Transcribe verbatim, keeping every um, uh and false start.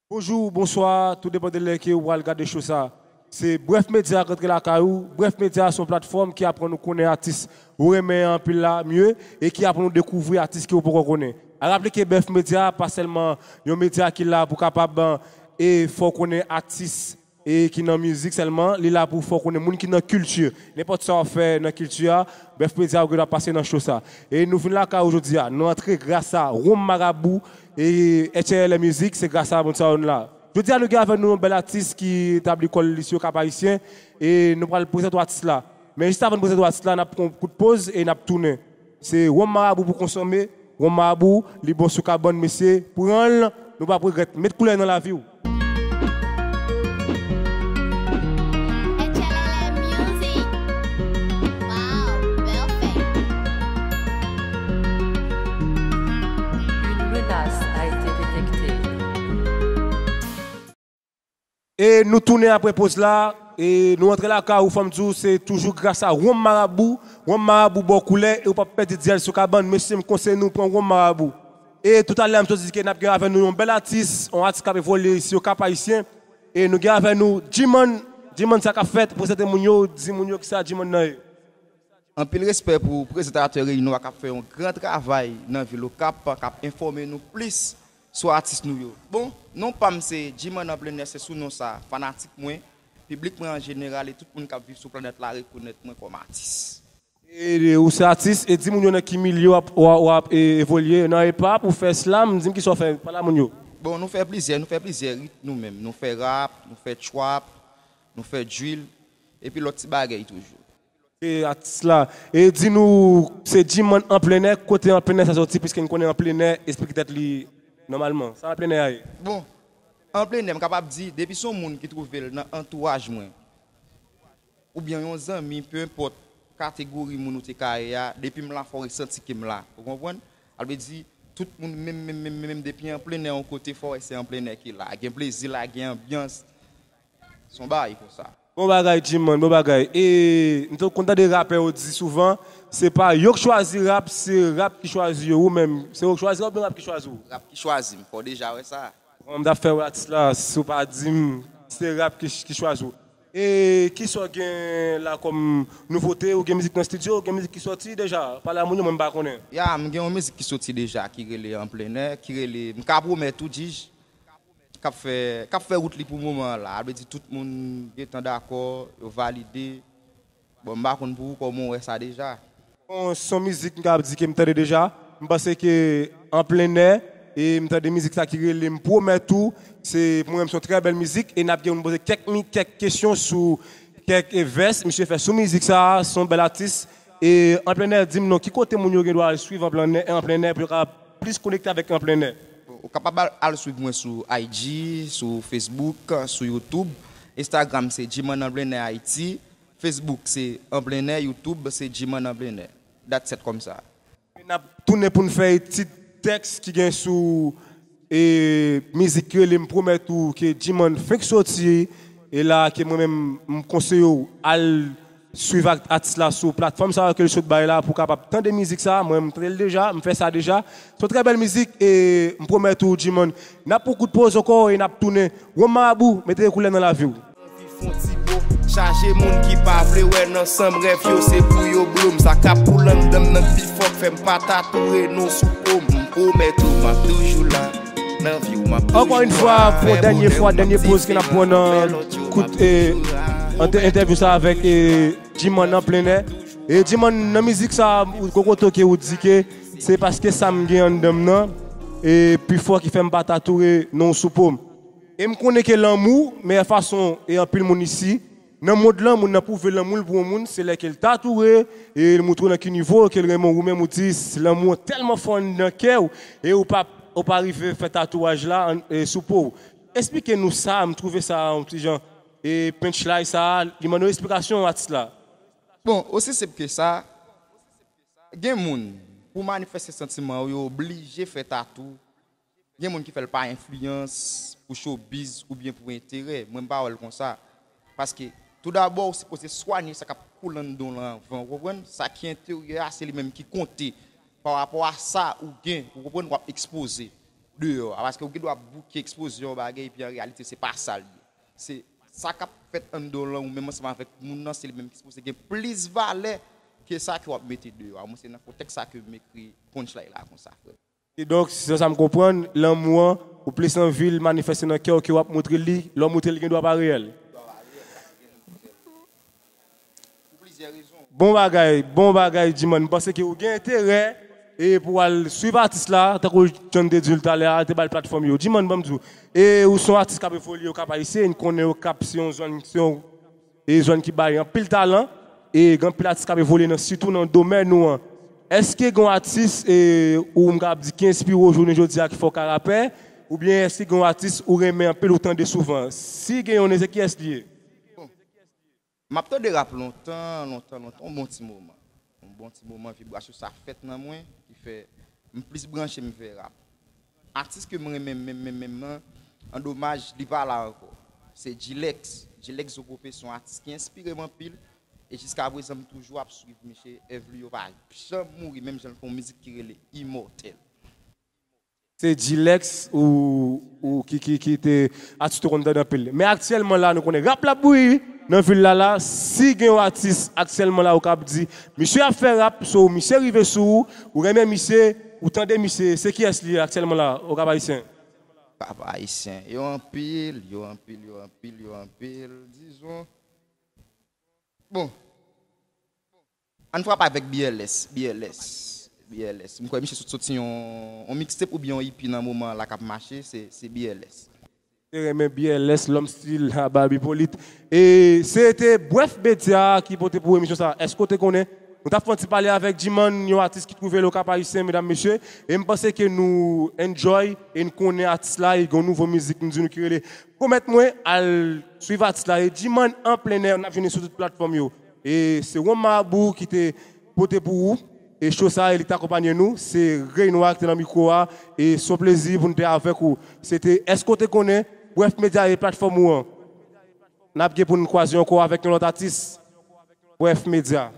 Bonjou, bonswa, tou depann de lè ke ou pral gade show sa. Se Bref Media k rantre lakay ou. Bref Media se yon platfòm ki aprann ou konnen atis ou renmen an anpil la mye e ki aprann ou dekouvri atis ke ou poko konnen. A raple ke Bref Media pa sèlman yon medya ki la pou kapab e fè w konnen atis e ki nan mizik sèlman, li la pou fè w konnen moun ki nan kilti. Nenpòt sa w ap fè nan kilti a, Bref Media ou gen dwa pase nan show sa. E nou vin lakay ou jodi a. Nou antre gras a Wonm Marabou e H L L Music, se gras a moun sa yo n la. Jodi a nou gen avèk nou yon bèl atis ki tabli kò l isi yo Kap Ayisyen e nou pral prezante w atis la. Men jis avan n prezante w atis la, n ap pran yon kout poz e n ap tounen. Se Wonm Marabou pou konsome, Wonm Marabou, li bon sou kabann, mesye, pran l, nou p ap regrèt. Met koulè nan lavi w. Une menace a été détectée. E nou tounen apre poz la. E nou antre lakay ou, fò m di w, se toujou gras a Wonm Marabou. Wonm Marabou ba w koulè e ou p ap pèdi dyèl sou kabann. Mesye, m konseye nou pran Wonm Marabou. E toutalè a, m sot di ke n ap gen avè nou yon bèl atis, yon atis k ap evolye isi yo Kap Ayisyen. E nou gen avè nou G-Man. G-Man, sa k ap fèt? Prezante moun yo, di moun yo kisa G-Man nan ye. Anpil respè pou prezantatè Reyinwa k ap fè yon gran travay nan vil Okap, k ap enfòme nou plis sou atis nou yo. Bon, non pa m se G-Man Anplennè, se sou non sa fanatik mwen, piblik mwen an jeneral e tout moun k ap viv sou planèt la rekonèt mwen kòm atis. E ou se atis, e di moun yo nan ki milye w ap, w ap, w ap e, evolye, nan hip hop ou fè slam, di m kisa w fè, pale a moun yo. Bon, nou fè plizyè, nou fè plizyè rit nou menm. Nou fè rap, nou fè trap, nou fè drill, epi lòt ti bagay toujou. E atis la. E di nou, se G-Man Anplennè, kote Anplennè sa soti, piske n konnen Anplennè esplike tèt li nòmalman. Sa Anplennè a ye? Bon, Anplennè, m kapab di, depi se yon moun ki twouve l nan antouraj mwen, oubyen yon zanmi, pe enpòt kategori moun ou te ka ye a, depi m la fò w resanti ke m la. Ou konprann? Sa vle di, tout moun menm, menm, menm, menm, depi Anplennè yon kote, fò w wè se Anplennè ki la. Gen plezi la, gen anbyans. Se yon bagay konsa. Bon bagay, G-Man, bon bagay. E m te konn tande rapè yo di souvan, se pa yo k chwazi rap, se rap ki chwazi yo. Ou menm, se yo k chwazi rap oubyen rap ki chwazi w? Rap ki chwazi m, fò w deja wè sa. Bon, m t ap fè w atis la, si w pa di m, se rap ki, ki chwazi w. E kisa w gen la kòm nouvote? Ou gen mizik nan estidyo, ou gen mizik ki sòti deja? Pale a moun yo, mwen m pa konnen. Ya, m gen yon mizik ki sòti deja, ki rele Anplennè, ki rele, m ka pwomèt ou, Jij, k ap fè, k ap fè wout li pou moman an la. Sa vle di tout moun gentan dakò, yo valide. Bon, m pa konn pou ou kòman w wè sa deja. Bon, se yon mizik m ka di ke m tande deja. M panse ke Anplennè, e m tande mizik sa ki rele M Pwomèt Ou, se, pou mwen menm, se yon trè bèl mizik, e n ap gen pou n poze kèk mi, kèk kesyon sou kèk e vès misye fè sou mizik sa, se yon bèl atis. E Anplennè, di m non, ki kote moun yo gen dwa al swiv Anplennè, Anplennè pou yo kapab plis konekte avèk Anplennè? Ou kapab al, al swiv mwen sou I G, sou Facebook, sou YouTube. Instagram se G-Man Anplennè Ayiti. Facebook se Anplennè, YouTube se G-Man Anplennè. That's it kòmsa. N ap tounen pou n fè etid tèks ki gen sou e, mizik ki rele M Pwomèt Ou ke G-Man fenk sòti. E la ke mwen menm m konseye w al swiv ak atis la sou platfòm sa yo ke l sot bay la pou w kapab tande mizik sa. Mwen m tande l deja, m fè sa deja. Se yon trè bèl mizik e m pwomèt ou, G-Man, n ap pran kout poz ankò e n ap tounen. Wonm Marabou, mete koulè nan lavi w. Anvi fon ti bo, chaje moun ki pa vle wè n ansanm, rèv yo se pou yo bloom. Sa k ap koule anndan m nan k pi fò k fè m pa ta toure non sou po m. M pwomèt ou m ap toujou la nan vi w, m ap toujou la. Ankò yon fwa, pou dènye fwa, dènye poz ke n ap pran nan kout entèvyou sa avèk G-Man Anplennè. E G-Man, nan mizik sa, gon kote ke ou di ke se paske sa m gen anndan m nan e pi fò ki fè m pa ta toure non sou po m. E m konnen ke lanmou, meyè fason e anpil moun isi, nan mond lan, moun nan pwouve lanmou l pou yon moun, se lè ke l ta toure, e l moutre w nan ki nivo ke l renmen w, ou menm ou di, lanmou an tèlman fò anndan kè w, e ou pa, ou pa rive fè tatouaj la e sou po w. Esplike nou sa, m twouve sa yon ti jan, e punchline sa, li mande yon esplikasyon atis la. Bon, osi senp ke sa, gen moun, pou manifeste santiman yo, yo oblije fè tatou. Gen moun ki fè l pa enfliyans, pou showbiz oubyen pou enterè. Mwen m pa wè l konsa. Paske, toudabò, ou sipoze swanye sa k ap koule anndan w lan anvan, ou konprann? Sa ki enteryè a, se li menm ki konte. Pa rapò a sa ou gen, ou konprann, w ap ekspoze. deyò a, paske ou gen dwa bouke ekspoze yon bagay, epi an reyalite, se pa sa l ye. Se sa k ap fèt anndan w lan, ou menm ansanm avèk moun nan, se li menm ki sipoze gen plis valè ke sa ke w ap mete deyò a. Mwen, se nan kontèks sa ke m ekri punchline la konsa, frè. E donk, si se sa m konprann, lanmou an, ou plis anvi l manifeste nan kè w ke w ap montre li, lè w montre l, li gen dwa pa reyèl. Pou plizyè rezon. Bon bagay, bon bagay, Djiman. M panse ke ou gen enterè e pou w al swiv atis la, tankou jan m te di w talè a, te ba l platfòm yo. Djiman, ban m di w, e ou se yon atis k ap evolye Okap Ayisyen, n konnen Okap se yon zòn, se yon e zòn ki bay anpil talan, e gen anpil atis k ap evolye nan, sitou nan domèn ou an. Èske gen yon atis e, ou m kapab di ki enspire w jounen jodi a ki fè w ka rapè, oubyen èske gen yon atis ou renmen anpil, ou tande souvan? Si gen youn, se kiyès li ye? M ap tande rap lontan, lontan, lontan, yon bon ti moman. Yon bon ti moman, vibrasyon sa fèt nan mwen, ki fè m plis branche m vè rap. Atis ke m renmen menm, menm, menm nan, an domaj, li pa la ankò. Se G-Lex. G-Lex Zokope se yon atis ki enspire m anpil, e jiska prezan m toujou ap swiv misye, èv li yo pa janm mouri, menm jan l fè yon mizik ki rele Imòtèl. Se G-Lex ou, ou ki, ki, ki te atis ou te konn tande anpil. Men aktyèlman la, nou konnen rap la ap bouyi nan vil la la. Si gen yon atis aktyèlman la ou kab di, misye ap fè rap, so misye rive sou ou, ou renmen misye, ou tande misye, se kiyès li ye aktyèlman la, Okap Ayisyen? Papa Ayisyen, yo anpil, yo anpil, yo anpil, yo anpil, dizon. Bon, ann frape avèk B L S, B L S, B L S. M kwè misye sot soti yon, yon mixtape oubyen yon E P nan moman an la k ap mache, se, se B L S. Te renmen B L S, lòm stil a Bab Ipolit. E se te Bref Media ki pote pou emisyon sa. Èske w te konnen? Nou t ap fè yon ti pale avèk Djiman, yon atis ki twouve l Okap Ayisyen, medam, mesye. E m panse ke nou enjoy e n konnen atis la, e gen yon nouvo mizik, nou di nou ki rele Pwomèt Mwen, al swiv atis la. E Djiman an plen nè, n ap jwenn li sou tout platfòm yo. E se Won Mabou ki te pote pou ou e show sa, e li t akonpaye nou. Se Rey Nwa ki te nan mikwo a, e se yon plezi pou n te avèk ou. Se te Èske w te konnen? Bref Media e platfòm ou an. N ap gen pou n kwaze ankò avèk yon lòt atis. Bref Media.